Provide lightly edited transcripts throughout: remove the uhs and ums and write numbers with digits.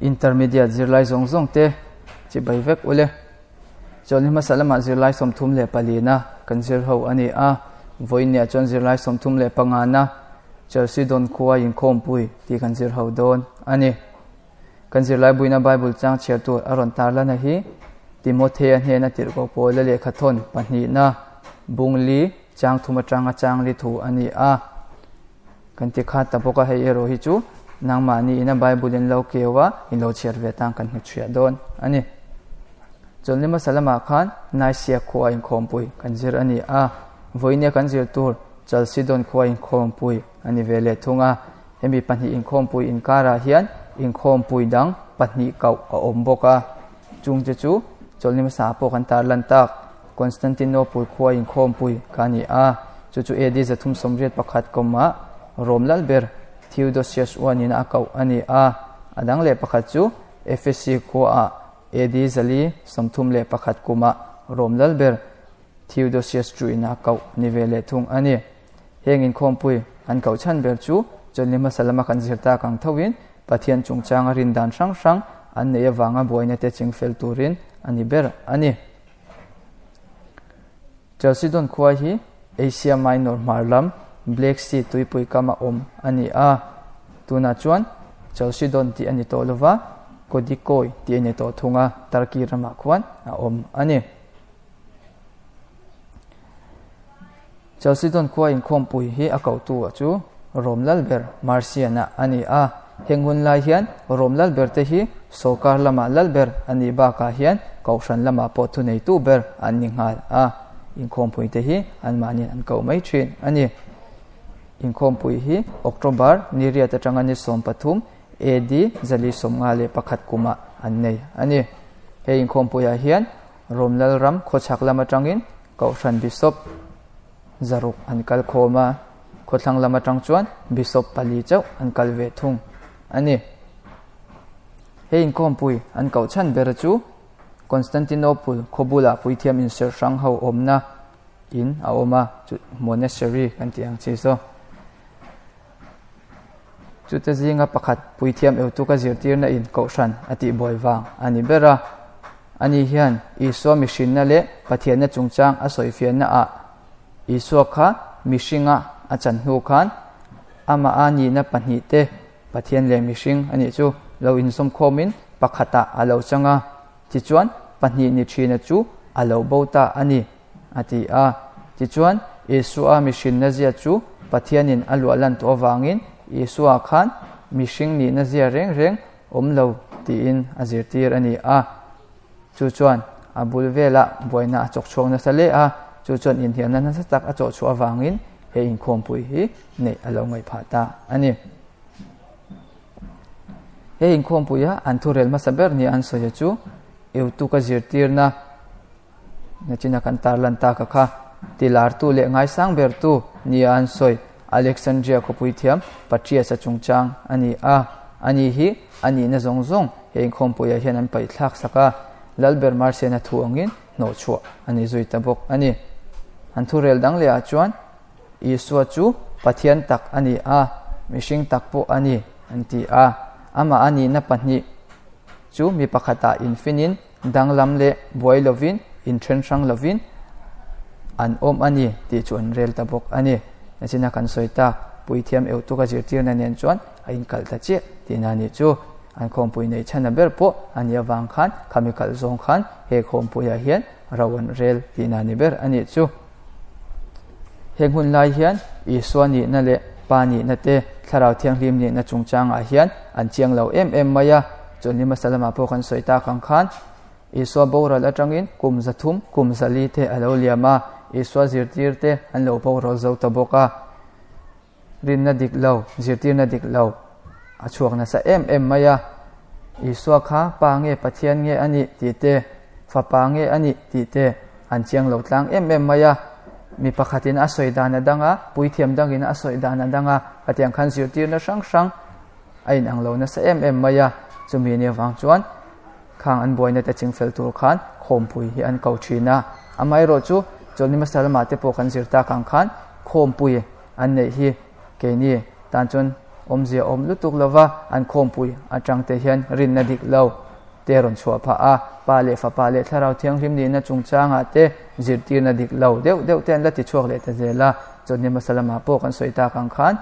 Intermediate zirlai zawng zawng te chibai vek ule. Chawlhni hmasa lamah zirlai 34na kan zir ho a ni a, vawiinniah chuan zirlai 35na Chelsea Don khua inkhawmpui tih kan zir ho dawn a ni. Kan zirlai buina Bible chang chhiar tur a rawn tar lana hi Timothea hnena tirhkoh pawla lehkhathawn pahnihna bungli chang thum atanga chang li thu a ni a. Kan ti khat ta bawk a, hei erawh hi chu nangmahni ina Bible in lo keu a, in lo chhiar ve tan kan hnuchhiah dawn a ni. Chawlhni hmasa lamah khan Nicaea khua inkhawmpui kan zir a ni a, vawinia kan zir tur Chalcedon khua inkhawmpui a ni ve leh thung a. Hemi pahnih inkhawmpui inkarah hian inkhawmpui dang pahnih kauh a awm bawk a, chungte chu chawlhni hmasa pawh kan tarlan tak. Constantinople khua inkhawmpui kha a ni a, chu chu AD 381 kawmah Rom lal ber Theodosius I in a koh a ni a. A dang leh pakhat chu Ephesi khuaah AD 431 kumah Rom lal ber Theodosius II in a koh ni ve leh thung a ni. Heng inkhawmpui an koh chhan ber chu chawlhni hmasa lama kan zir tak ang thoin Pathian chungchanga rin dan hrang hrang an neih avanga buaina te chingfel turin a ni ber a ni. Chalcedon khua hi Asia Minor hmar lam Black Sea tuipui kama awm a ni a. Tunah chuan Chalcedon tih a ni tawh lova, Kodikoi tih a ni tawh thung a, Turkey ramah khuan a awm a ni. Chalcedon khua inkhawmpui hi a kohtu chu Rom lalber Marcian-a a ni a. Heng hun lai hian Rom lalber te hi sawrkar lama lalber a nih bakah hian kohhran lamah pawh thuneitu ber an ni nghal a. Inkhawmpui te hi anmahniin an koh mai thin a ni. Inkhawmpui hi October ni riat atanga ni 13 AD 451 kumah an nei a ni. He inkhawmpuiah hian Rom lalram khawchhak lam atangin Kohhran Bishop 600 an kal khawm a, khawthlang lam atang chuan Bishop pali chauh an kal ve thung a ni. He inkhawmpui an koh chhan ber chu Constantinople khaw bulah puithiam inserh hrang ho awmna in a awm a, chu monastery kan tih ang chi saw. Chute zinga pakhat puithiam eutuka zirtirna in kohhran a tihbuai vang a ni ber a. Ani hian Isua mihrinna leh Pathianna chungchang a sawifiahna ah Isua kha mihringa a chan hnu khan amah a nihna pahnih te Pathian leh mihring a nih chu lo inzawmkhawmin pakhatah a lo chang a, tichuan pahnih ni thina chu a lo bo ta a ni. A ti a. Tichuan, Isua mihrinna zia chu Pathianin a luah lan tawh avangin Isua khan mihring nihna zia reng reng awm lo tiin a zirtir a ni a. Chu chuan a bul velah buaina a chawk chhuak nasa hle a, chu chuan inhnialna nasa tak a chawh chhuah avangin he inkhawmpui hi neih a lo ngaih phah ta a ni. He inkhawmpuia an thurel hmasa ber nia an sawi chu Eutuka zirtirna Nachina kan tarlan tak a kha tilartu leh ngaisang bertu nia an sawi Alexandria khawpui thiam Patrias-a chungchang a ni a. Ani hi a nihna zawng zawng he inkhawmpuiah hian an paih thlak sak a, Lalber Marcian-a thu angin hnawhchhuah a ni zui ta bawk a ni. An thurel dang lehah chuan Isua chu Pathian tak a ni a, mihring tak pawh a ni an ti a. Amah a nihna pahnih chu mi pakhatah infinin Danglam leh buai lovin, inthen hrang lovin an awm a ni tih chu an rel ta bawk a ni. Nachina kan sawi tak, puithiam eutuka zirtirna nen chuan a inkalh ta chiah tihna a nih chu. An khawmpui neih chhana ber pawh a nih avang khan khami kalh zawng khan he khawmpuiah hian ro an rel tihna ni ber a nih chu. Heng hun lai hian Isua nihna leh Pa nihna te, Thlarau Thianghlim nihna chungchangah hian an chiang lo em em mai a. Chawlhni hmasa lamah pawh kan sawi tak ang khan Isua boral atangin kum 300, kum 400 te a lo liam a, Isua zirtir te an lo boral zo ta bawk a. Rinna dik lo, zirtirna dik lo a chhuak nasa em em mai a. Isua kha Pa nge Pathian nge a nih tih te, Fapa nge a nih tih te an chiang lo tlang em em mai a. Mi pakhatin a sawi dan a dang a, puithiam dangin a sawi dan a dang a, khatiang khan zirtirna hrang hrang a inang lo nasa em em mai a. Chumi ni avang chuan khang an buaina te chingfel tur khan khawmpui hi an ko thin a. Amaherawhchu chawlhni hmasa lamah te pawh kan zir tak ang khan khawmpui an neih hi keini tan chuan. Awmzia awm lutuk lova an khawmpui atang te hian rinna dik lo te rawn chhuah phah a, Pa leh Fapa leh Thlarau Thianghlim nihna chungchangah te zirtirna dik lo deuh deuh te an la ti chhuak leh ta zel a. Chawhni hmasa lamah pawh kan sawi tak ang khan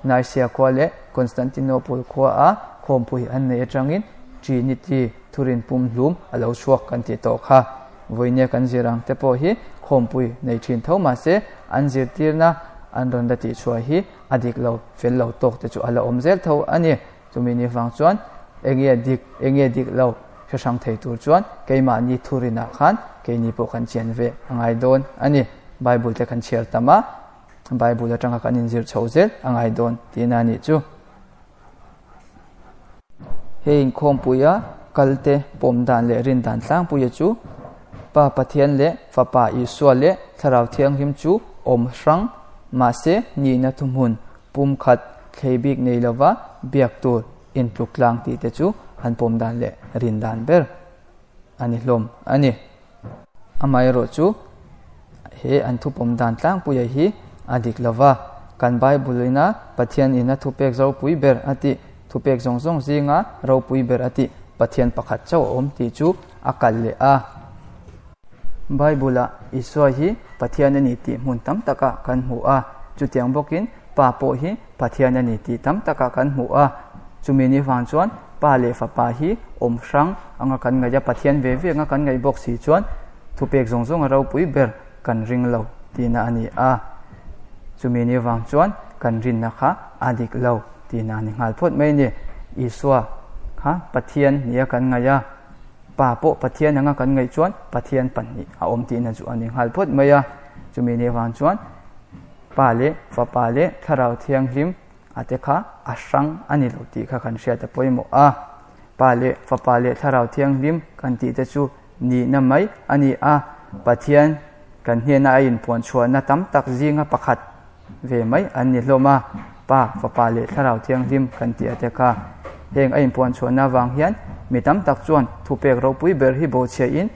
Nicaea khua leh Constantinople khua a khawmpui an neih atangin Trinity thurin pumhlum a lo chhuak kan tih tawh kha. Vawinia kan zir ang te pawh hi khawmpui nei thin tho mahse an zirtirna an rawn la tihchhuah hi a dik lo fel lo tawk te chu a la awm zel tho a ni. Chumi ni vang chuan enge dik enge dik lo hre hrang thei tur chuan keimahni thurinah khan keini pawh kan chian ve a ngai dawn a ni. Bible te kan chhiar tam a, Bible atanga kan inzir chho zel a ngai dawn tihna a nih chu. Hei inkhawmpuia kalte pawm dan leh rin dan tlangpuia chu Pa Pathian leh Fapa Isua leh Thlarau Thianghlim chu awm hrang mahse nihna thuhmun pumkhat thlei bik nei lova biak tur intluk tlang tih te chu an pawm dan leh rin dan ber a ni hlawm a ni. Amaherawh chu he an thupawm dan tlangpuia hi a dik lova, kan Bible ina Pathian ina thupek ropui ber a tih, thupek zawng zawng zinga ropui ber a tih Pathian pakhat chauh a awm tih chu a kal leh a. Bible-ah Isua hi Pathian a ni tih hmun tam takah kan hmu a, chutiang bawkin Pa pawh hi Pathian a ni tih tam takah kan hmu a. Chumi ni vang chuan Pa leh Fapa hi awm hrang anga kan ngaih a, Pathian ve ve anga kan ngaih bawk si chuan thupek zawng zawng a ropui ber kan ring lo tihna a ni a. Chumi ni vang chuan kan rinna kha a dik lo tihna a ni nghal phawt mai a ni. Isua kha Pathian nia kan ngaih a. Pa pawh Pathian anga kan ngaih chuan Pathian pahnih a awm tihna chu a ni nghal phawt mai a. Chumi nih avang chuan Pa leh Fapa leh Thlarau Thianghlim a te kha a hrang a ni lo tih kha kan hriat a pawimawh a. Pa leh Fapa leh Thlarau Thianghlim kan tih te chu nihna mai a ni a. Pathian kan hnena a inpuan chhuahna tam tak zinga pakhat ve mai an ni hlawm a, Pa, Fapa leh Thlarau Thianghlim kan tih a te kha. Heng a inpuan chhuahna avang hian mi tam tak chuan thupek ropui ber hi bawhchhiahin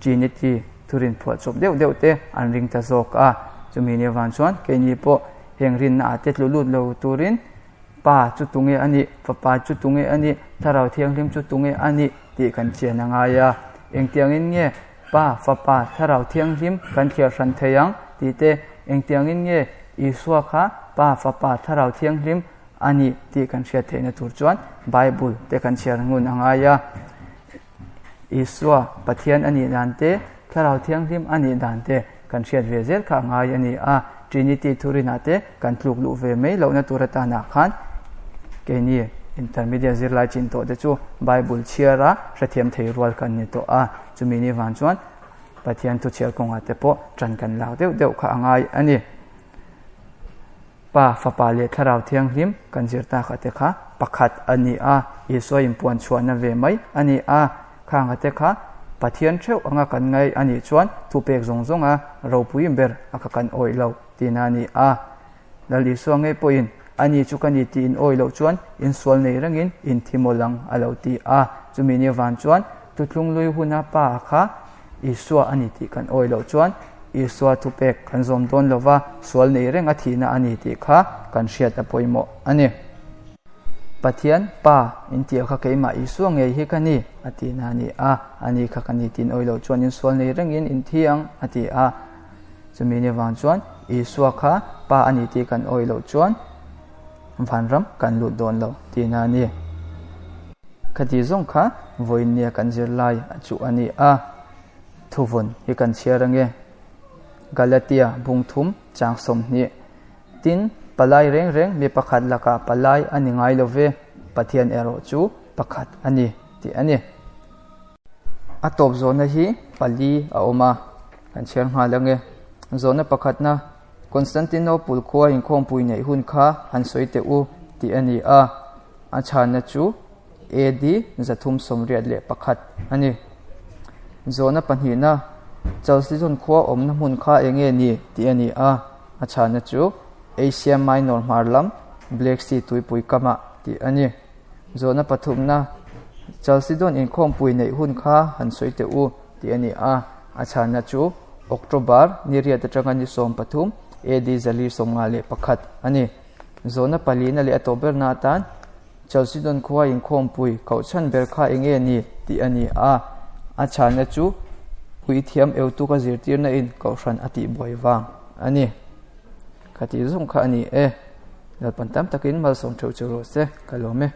Trinity thurin phuah chawp deuh deuh te an ring ta zawk a. Chumi ni avang chuan keini pawh heng rinna ah te tlu lut lo turin Pa chu tunge a nih, Fapa chu tunge a nih, Thlarau Thianghlim chu tunge a nih tih kan chian a ngai a. Engtiangin nge Pa, Fapa, Thlarau Thianghlim kan thliar hran thei ang tih te, engtiangin nge Isua kha Pa, Fapa, Thlarau Thianghlim a nih tih kan hriat theihna tur chuan Bible te kan chhiar ngun a ngai a. Isua Pathian a nih dan te, Thlarau Thianghlim a nih dan te kan hriat ve zel kha a ngai a ni a. Trinity thurinah te kan tluk luh ve mai lohna tur atanah khan keini intermediate zirlai chin tawh te chu Bible chhiara hrethiam thei rual kan ni tawh a. Chumi ni vang chuan Pathian thuchhiar kawngah te pawh ṭan kan lak deuh deuh kha a ngai a ni. Pa, Fapa leh Thlarau Thianghlim kan zir tak a te kha pakhat a ni a, Isua inpuan chhuahna ve mai a ni a. Khang a te kha Pathian theuh anga kan ngaih a nih chuan thupek zawng zawnga ropui ber a kha kan awih lo tihna a ni a. Lal Isua ngei pawhin ani chu ka ni tih in awih loh chuan insual nei rengin in thi mawl ang a lo ti a. Chumi ni van chuan Thuthlung lui huna Pa kha Isua a ni tih kan awih loh chuan Isua thupek kan zawm dawn lova sual nei reng a thihna a ni tih kha kan hriat a pawimawh a ni. Pathian Pa in tih kha keimah Isua ngei hi ka ni a tihna a ni a, a ni kha ka ni tih in awih loh chuan insual nei rengin in thi ang a ti a. Chumi ni vang chuan Isua kha Pa a ni tih kan awih loh chuan vanram kan lut dawn lo tihna a ni. Khati zawng kha vawiinnia kan zirlai a chuh a ni a, thuvawn hi kan chhiar ange. Galatia bungthum chang 20 Tin, palai reng reng mi pakhat lakah palai a ni ngai lo ve, Pathian erawh chu pakhat a ni tih a ni. A tawp zawhna hi pali a awm a, kan chhiar nghal ange. Zawhna pakhatna, Constantinople khua inkhawmpui neih hun kha han sawi teh u tih a ni a, a chhanna chu AD 381 a ni. Zawhna pahnihna, Chalcedon khua awmna hmun kha eng nge ni tih a ni a, a chhanna chu Asia Minor hmar lam Black Sea tuipui kamah tih a ni. Zawhna pathumna, Chalcedon inkhawmpui neih hun kha han sawi teh u tih a ni a, a chhanna chu October ni riat atanga ni 13 AD 451 a ni. Zawhna palina leh a tawp berna atan Chalcedon khua inkhawmpui kohchhan ber kha eng nge ni tih a ni a, a chhanna chu puithiam eutuka zirtirna in kohhran a tihbuai vang a ni. Kha tih zawng kha a ni e. Lalpan tam takin malsawm theuh che rawh se, ka lawm e.